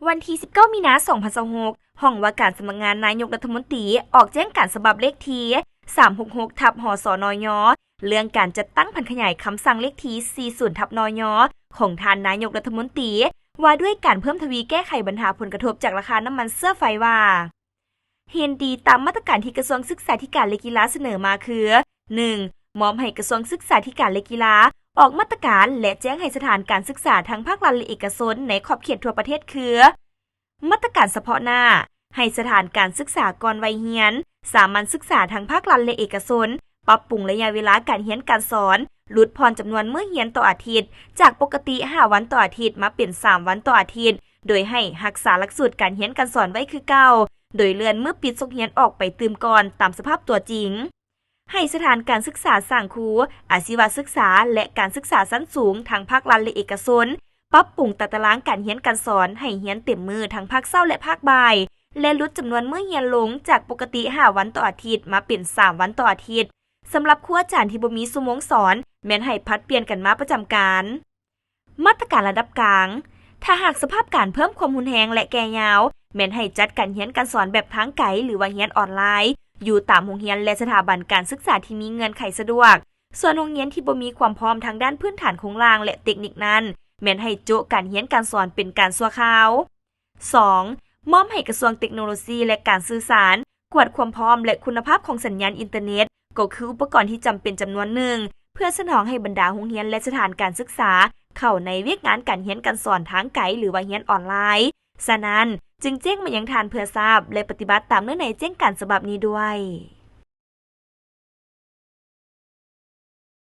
ວັນທີສິບເກົ້າ ມີນາ ສອງພັນຊາວຫົກ, ຫ້ອງວ່າການສຳນັກງານນາຍົກລັດຖະມົນຕີ ອອກແຈ້ງການສະບັບເລກທີສາມຫົກຫົກ ທັບ ຫສນຍ ເລື່ອງການຈັດຕັ້ງຜັນຂະຫຍາຍຄຳສັ່ງເລກທີສີ່ສິບ ທັບ ນຍ ຂອງທ່ານນາຍົກລັດຖະມົນຕີ ວ່າດ້ວຍການເພີ່ມທະວີແກ້ໄຂບັນຫາຜົນກະທົບຈາກລາຄານ້ຳມັນເຊື້ອໄຟວ່າ ເຫັນດີຕາມມາດຕະການທີ່ກະຊວງສຶກສາທິການ ແລະ ກິລາສະເໜີມາຄື ໜຶ່ງ ມອບໃຫ້ກະຊວງສຶກສາທິການ ແລະ ກິລາ ອອກມາດຕະການ ແລະ ແຈ້ງໃຫ້ສະຖານການສຶກສາທັງພາກລັດ ແລະ ເອກະຊົນໃນຂອບເຂດທົ່ວປະເທດຄື ມາດຕະການສະເພາະໜ້າ ໃຫ້ສະຖານການສຶກສາກ່ອນໄວຮຽນ ສາມັນສຶກສາທັງພາກລັດ ແລະ ເອກະຊົນ ປັບປຸງໄລຍະເວລາການຮຽນການສອນ, ຫຼຸດຜ່ອນຈຳນວນມື້ຮຽນຕໍ່ອາທິດ ຈາກປົກກະຕິຫ້າວັນຕໍ່ອາທິດ ມາເປັນສາມວັນຕໍ່ອາທິດ, ໂດຍໃຫ້ຮັກສາຫຼັກສູດການຮຽນການສອນໄວ້ຄືເກົ່າ, ໂດຍເລື່ອນມື້ປິດສົກຮຽນອອກໄປຕື່ມກ່ອນຕາມສະພາບຕົວຈິງ. ໃຫ້ສະຖານການສຶກສາສ້າງຄູ, ອາຊີວະສຶກສາ ແລະ ການສຶກສາຊັ້ນສູງ ທັງພາກລັດ ແລະ ເອກະຊົນ ປັບປຸງຕາຕະລາງການຮຽນການສອນໃຫ້ຮຽນເຕັມມື້ທັງພາກເຊົ້າ ແລະ ພາກບ່າຍ ແລະ ຫຼຸດຈຳນວນມື້ຮຽນລົງຈາກປົກກະຕິຫ້າວັນຕໍ່ອາທິດ ມາເປັນສາມວັນຕໍ່ອາທິດ. ສຳລັບຄູອາຈານທີ່ບໍ່ມີຊົ່ວໂມງສອນ ແມ່ນໃຫ້ຜັດປ່ຽນກັນມາປະຈຳການ. ມາດຕະການລະດັບກາງ ຖ້າຫາກສະພາບການເພີ່ມຄວາມຮຸນແຮງ ແລະ ແກ່ຍາວ, ແມ່ນໃຫ້ຈັດການຮຽນການສອນແບບທາງໄກ ຫຼືວ່າຮຽນອອນລາຍ ຢູ່ຕາມໂຮງຮຽນ ແລະ ສະຖາບັນການສຶກສາທີ່ມີເງື່ອນໄຂສະດວກ. ສ່ວນໂຮງຮຽນທີ່ບໍ່ມີຄວາມພ້ອມທາງດ້ານພື້ນຖານໂຄງລ່າງ ແລະ ເຕັກນິກນັ້ນ, ແມ່ນໃຫ້ໂຈະການຮຽນການສອນເປັນການຊົ່ວຄາວ. ສອງ ມອບໃຫ້ກະຊວງເຕັກໂນໂລຊີ ແລະ ການສື່ສານ ກວດຄວາມພ້ອມ ແລະ ຄຸນນະພາບຂອງສັນຍານອິນເຕີເນັດ ກໍຄືອຸປະກອນທີ່ຈຳເປັນຈຳນວນໜຶ່ງ ເພື່ອສະໜອງໃຫ້ບັນດາໂຮງຮຽນ ແລະ ສະຖານການສຶກສາ ເຂົ້າໃນວຽກງານການຮຽນການສອນທາງໄກ ຫຼືວ່າຮຽນອອນລາຍ. ສະນັ້ນ, ຈຶ່ງແຈ້ງມາຍັງທ່ານເພື່ອຊາບ ແລະ ປະຕິບັດຕາມເນື້ອໃນແຈ້ງການສະບັບນີ້ດ້ວຍ.